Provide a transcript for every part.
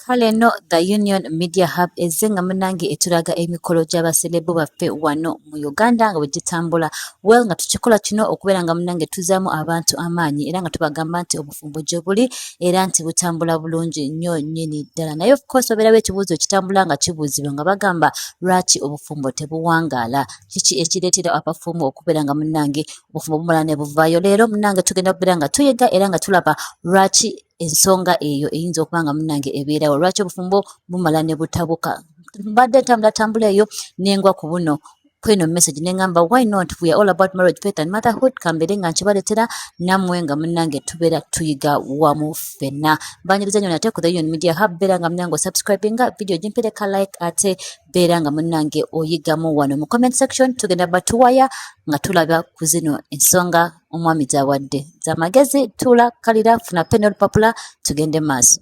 Kale nno The Union Media Hub ezze nga munnange etulaga emikolo gy'abaserebu baffe wano mu Uganda nga bwe gitambula. Well, nga tukikola kino okubeera nga munnange tuzaamu abantu amaanyi era nga tubagamba nti obufumbo gye buli era nti butambula bulungi nnyo nnyini ddala. Naye of course wabeerawo ekibuuzo ekitambula nga kibuuzibwa nga bagamba lwaki obufumbo tebuwangaala? Kiki ekireetera abafumbo okubeera nga munnange obufumbo bumala ne buvaayo? Leero munnange tugenda kubeera nga tuyiga era nga tulaba lwaki ensonga eyo eyinza okuba nga munnange ebeerawo, lwaki obufumbo bumala ne butabuka. Mbadde ntambulatambula eyo nengwa ku buno kweno message nengamba why not, we are all about marriage, faith and motherhood. Kambeere nga nkibaleetera nammwe nga munnange tubeera tuyiga wamu ffenna. Mbaniriza nnyo nate ku The Union Media Hub. Beera nga munnange osubscribinga video, gimpereka like, ate beera nga munnange oyigamu wano mu comment section. Tugenda batuwaya nga tulaba ku zino ensonga omwami zawadde z'amagezi. Tuula, kalira, funa peni, olupapula, tugende maaso.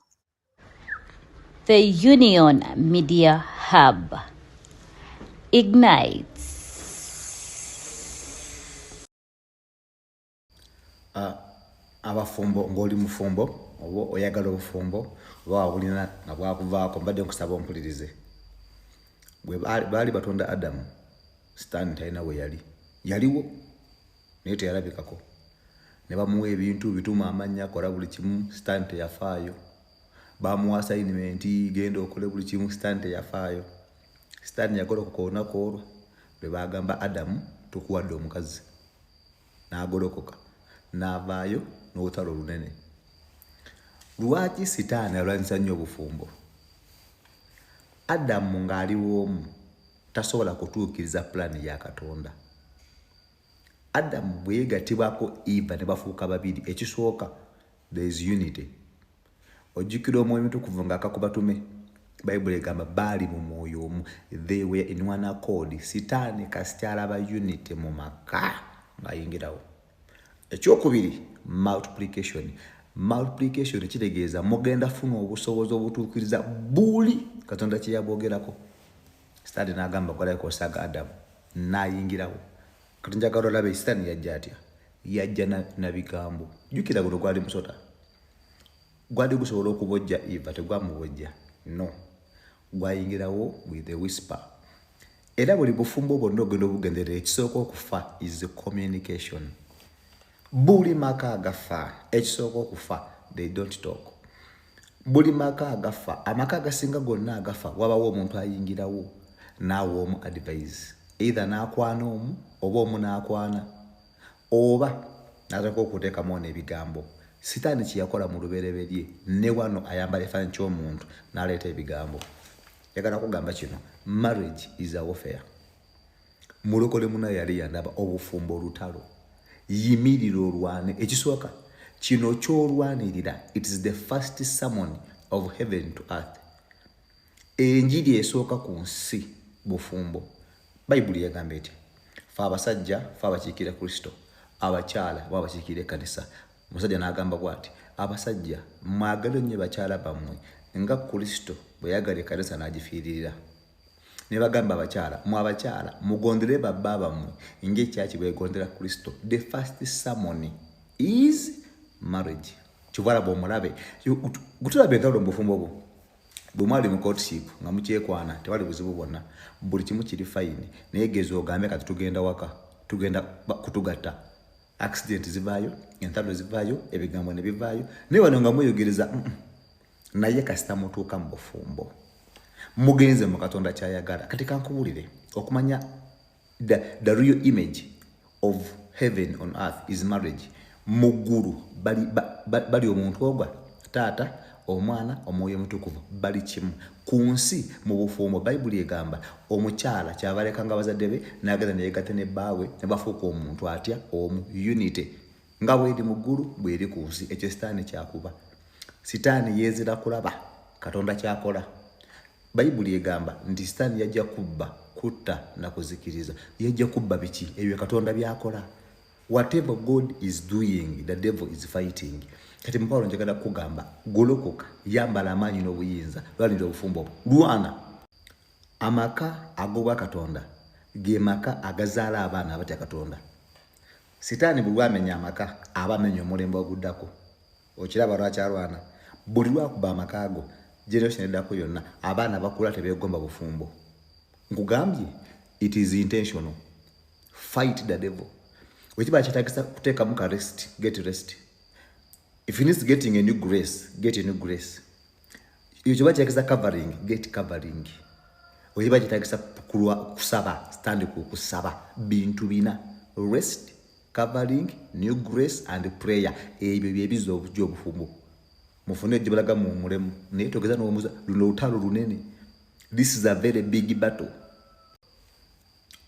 The Union Media Hub ignites. Abafumbo, ng'oli mufumbo oba oyagala obufumbo oba wabulina nga bwakuvaako, mbadde nkusaba ompulirize. Bwe baali batonda Adamu, Sitaani talina we yali, yaliwo naye teyalabikako. Ne bamuwa ebintu bituma amannya, akola buli kimu, Sitaani teyafaayo. Bamuwa assignment, genda okole buli kimu, Sitaani teyafaayo. Sitaani yagolokoka olunaku olwo lwe bagamba Adamu, tukuwadde omukazi, n'agolokoka n'avaayo n'olutalo olunene. Lwaki Sitaani alwanyisa nnyo obufumbo? Adamu ng'ali w'omu tasobola kutuukiriza pulaani ya Katonda. Adamu bwe yeegattibwako Eva ne bafuuka babiri, ekisooka there is unity. Ojjukira Omwoyo Mutukuvu ng'akakubatume, Bayibuli egamba baali mu mwoyo omu, they were in one accord. Sitaani kasita alaba unity mu maka ng'ayingirawo. Ekyokubiri, multiplication. Multiplication kitegeeza mugenda funa obusobozi obutuukiriza buli Katonda kye yabwogerako. Sitaani n'agamba gwalabika osaaga Adamu, n'ayingirawo. Kati njagala olabe Sitaani yajja atya. Yajja na bigambo. Jjukira guno gwali musota, gwali gusobola okubojja Eva, tegwamubojja, no, gwayingirawo with a whisper. Era buli bufumbo bwonna ogenda obugenderera, ekisooka okufa is communication. Buli maka agafa, ekisooka okufa, they don't talk. Buli maka agafa, amaka agasinga gonna agafa, wabawo omuntu ayingirawo naawa omu advice, either n'akwana omu oba omu n'akwana oba n'atandika okuteekamu ono ebigambo. Sitaani kyeyakola mu lubereberye, ne wano ayambala ekifaananyi ky'omuntu n'aleeta ebigambo. Njagala kugamba kino, marriage is a warfare. Mulokole muna yali yandaba, obufumbo olutalo, yimirira olwane. Ekisooka kino kyolwanirira, it is the first sermon of heaven to earth. Enjiri esooka ku nsi bufumbo. Bayibuli yagamba eti fe abasajja fe abakiikira Kristo, abakyala bo abakiikira ekkanisa. Omusajja n'agamba bw'ati, abasajja mwagale nnyo bakyala bammwe nga Kristo bwe yagala ekkanisa n'agifiiririra. Ne bagamba abakyala, mwe abakyala mugondere babba bammwe ng'ekyaki bwegondera Kristo. The first sermon is marriage. Kyova omulabe gutulaba entalo mu bufumbo bwo. Bwe mwali mu courtship nga mukyekwana, tewali buzibu bwonna, buli kimu kiri fine. Naye geza ogambe kati tugenda waka, tugenda kutugatta, accident zivaayo, entalo zivaayo, ebigambo ne bivaayo. Naye wano nga mweyogereza, Naye kasita mutuuka mu bufumbo, mugenze mu Katonda kyayagala. Kati kankuwulire, okumanya the real image of heaven on earth is marriage. Mu ggulu bali, bali omuntu ogwa Taata, Omwana, Omwoyo Omutukuvu, bali kimu. Ku nsi mu bufumbo, Bayibuli egamba omukyala kyabalekanga bazadde be n'agenda neyegatta ne bbaawe ne bafuuka omuntu atya omu. Unity nga bweri mu ggulu bweri ku nsi. Ekyo Sitaani kyakuba. Sitaani yeezira kulaba Katonda kyakola. Bayibuli egamba nti Sitaani yajja kubba, kutta na kuzikiriza. Yajja kubba biki? Ebyo Katonda byakola. Whatever God is doing, the devil is fighting. Kati mupawulo, njagala kugamba, golokoka, yambala amaanyi n'obuyinza, lwanira obufumbo bwo, lwana. Amaka ag'obwa Katonda ge maka agazaala abaana abatya Katonda. Sitaani buli lwamenya amaka aba amenya omulembe oguddako. Okiraba lwaki alwana? Buli lwakuba amaka ago Generation eddako yonna, abaana bakula tebeegomba bufumbo. Nkugambye, it is intentional. Fight the devil. Wekiba kyetagisa kuteekamu ka rest, get rest. If you need getting a new grace, get a new grace. Ekiba kyetagisa covering, get covering. Wekiba kyetagisa kusaba, tandika okusaba. Bintu bina: rest, covering, new grace and prayer. Ebyo byebiza obujja obufumbo. Mufune gye muwumulemu, naye togeza nomuza. Luno olutalo lunene. This is a very big battle.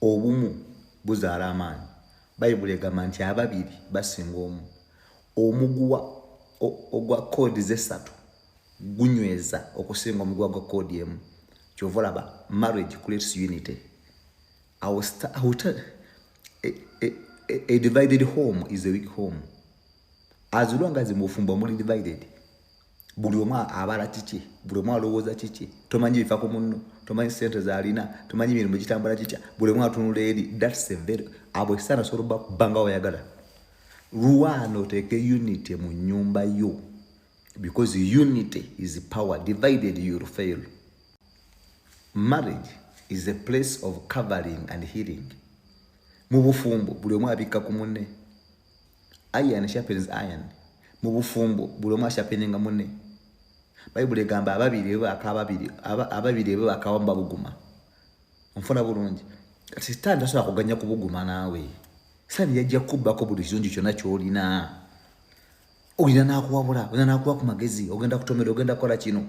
Obumu buzaala amaanyi. Bayibuli egamba nti ababiri basinga omu. Omuguwa ogwa cord zesatu gunyweza okusinga omuguwa gwa cord emu. Kyova olaba marriage creates unity. I will tell, a divided home is a weak home. As long as mufumbo muli divided, buli omu abala kiki, buli omu alowooza kiki, tomanyi bifa ku munno, tomanyi sente zalina, tomanyi mirimu gitambula kitya, buli omu atunula eri. That's a very, abo esaana sobola bbanga wayagala lwana oteeke unity mu nyumba yo, because unity is power. Divided, you'll fail. Marriage is a place of covering and healing. Mu bufumbo buli omu abikka ku munne. Iron sharpens iron. Mu bufumbo buli omu asharpeninga munne. Bayibuli egamba ababiri bebaka ababiri, ababiri bebakawamu babuguma. Nfuna bulungi? Kati sitaani tasobola kuganya kubuguma naawe. Sitaani yajja kubbako buli kirungi kyonna kyolina. Olina nakuwabula, olina nakuwa ku magezi, ogenda kutomera, ogenda kukola kino.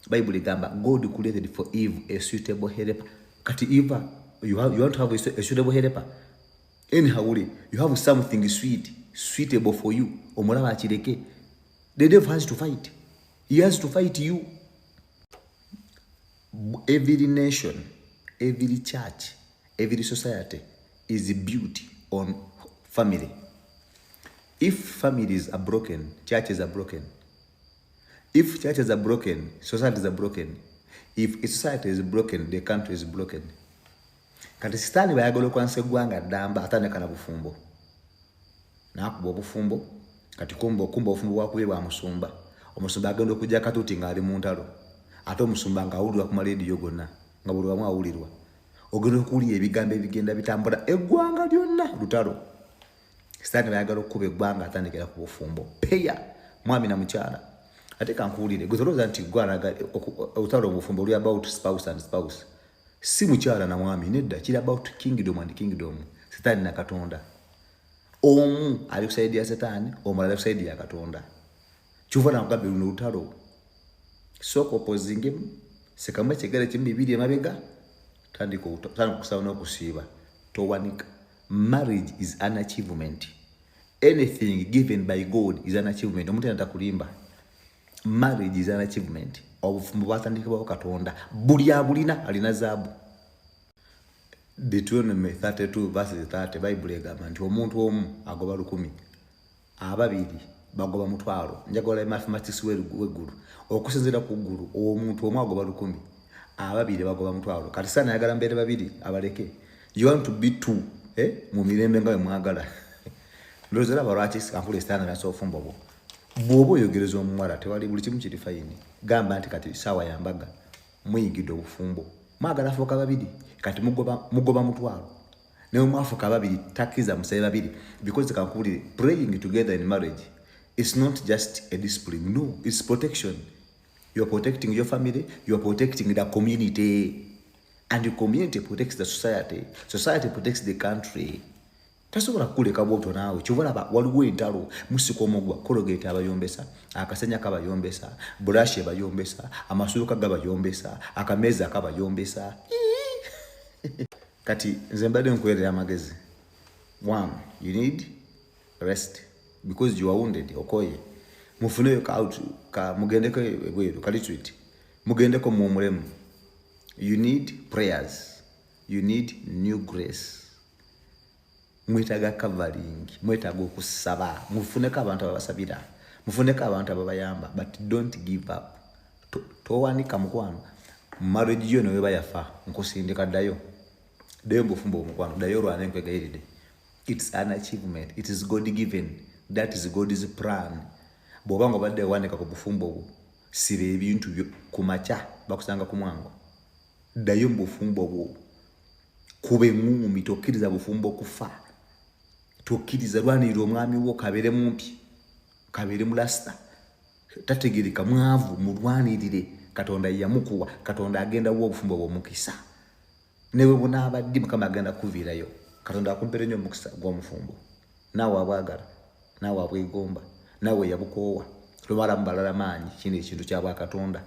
Bayibuli egamba God created for Eve a suitable helper. Kati Eva, you want to have a suitable helper. Anyhow, you have something sweet, suitable for you, omulaba akireke. The devil has to fight. He has to fight you. Every nation, every church, every society is built on family. If families are broken, churches are broken. If churches are broken, societies are broken. If a society is broken, the country is broken. Kati sitaani bayagala okwanisa eggwanga ddamba, atandika na bufumbo, nakuba obufumbo. Kati kumba obufumbo bwakubye bwa musumba. Omusumba agenda okujja akatuuti ng'ali mu ntalo, ate omusumba ng'awulirwa ku malediyo gonna, nga buli wamu awulirwa. Ogenda okuwulira ebigambo ebigenda bitambula eggwanga lyonna, lutalo. Sitaani bayagala okukuba eggwanga, atandikira ku bufumbo peya, mwami na mukyala. Ate kankuwulire, gwe tolowooza nti gwalaga olutalo obufumbo luli about spouse and spouse, si mukyala na mwami. Nedda, kiri about kingdom and kingdom, sitaani na Katonda. Omu ali ku side ya sitaani, omulala ali ku side ya Katonda. Kyova nakugambye, luno olutalo. Sooka opozingemu, sekamu ekigere kimu, bibiri emabega, tandika okusaba n'okusiiba. Towanika. Marriage is an achievement. Anything given by God is an achievement. Omuntu yenna takulimba. Marriage is an achievement. Obufumbo bwatandikibwawo Katonda. Buli abulina alina zaabu. Deuteronomy 32 verses 30, Bayibuli egamba nti omuntu omu agoba 1,000, ababiri bagoba 500. Njagala mathematics weggulu. Okusinziira ku ggulu, omuntu omu agoba 1,000, ababiri bagoba 500. Kati saana ayagala mbeere babiri abaleke. You want to be two, eh? Mu mirembe nga bwe mwagala. Ndowooza olaba lwaki kankula sitaani alasa obufumbo bwo. Bw'oba oyogereza omuwala, tewali, buli kimu kiri fine. Gamba nti kati saawa yambaga, muyingidde obufumbo, mwagala fuuka babiri. Kati mugoba 500. Naye mwafuuka babiri, takkiriza musabe babiri, because kankubulire, praying together in marriage is not just a discipline. No, it's protection. You are protecting your family, you are protecting the community, and the community protects the society, society protects the country. Tasobola kukuleka bwotyo naawe. Kyova olaba waliwo entalo. Musika omugwa, Colgate abayombesa, akasenya kabayombesa, brush ebayombesa, amasuuka gabayombesa, akameeza kabayombesa. Kati nze mbadde nkuwerera amagezi. One, you need rest because you are wounded. Okoye. Mufuneyo ka out ka, mugendeko ebweru, ka retreat, mugendeko muwumulemu. You need prayers, you need new grace, mwetaaga covering, mwetaaga okusaba. Mufuneko abantu ababasabira, mufuneko abantu ababayamba, but don't give up. Towanika mukwano. Marriage yo neweba yafa, nkusindika ddayo, ddayo mubufumbo omukwano, ddayo olwana enkwegayiridde. It's an achievement. It is God given. That is God's plan. Bw'oba nga obadde wanika ku bufumbo bwo. Siba ebintu byo ku makya, bakusanga ku mwango. Ddayo mu bufumbo bwo, kuba eŋŋumi. Tokkiriza bufumbo kufa, tokkiriza. Lwanirira omwami wo, kabeere mumpi, kabeere mulasita, tategereka, mwavu, mulwanirire. Katonda yamukuwa, Katonda agenda wa obufumbo bwomukisa. Newe bunaaba ddi, Mukama agenda kuviirayo. Katonda akumpere nnyo omukisa gw'omufumbo. Naawe abwagala, naawe abwegomba, naawe yabukoowa, tomalamu balala maanyi. Kino ekintu kya bwakatonda.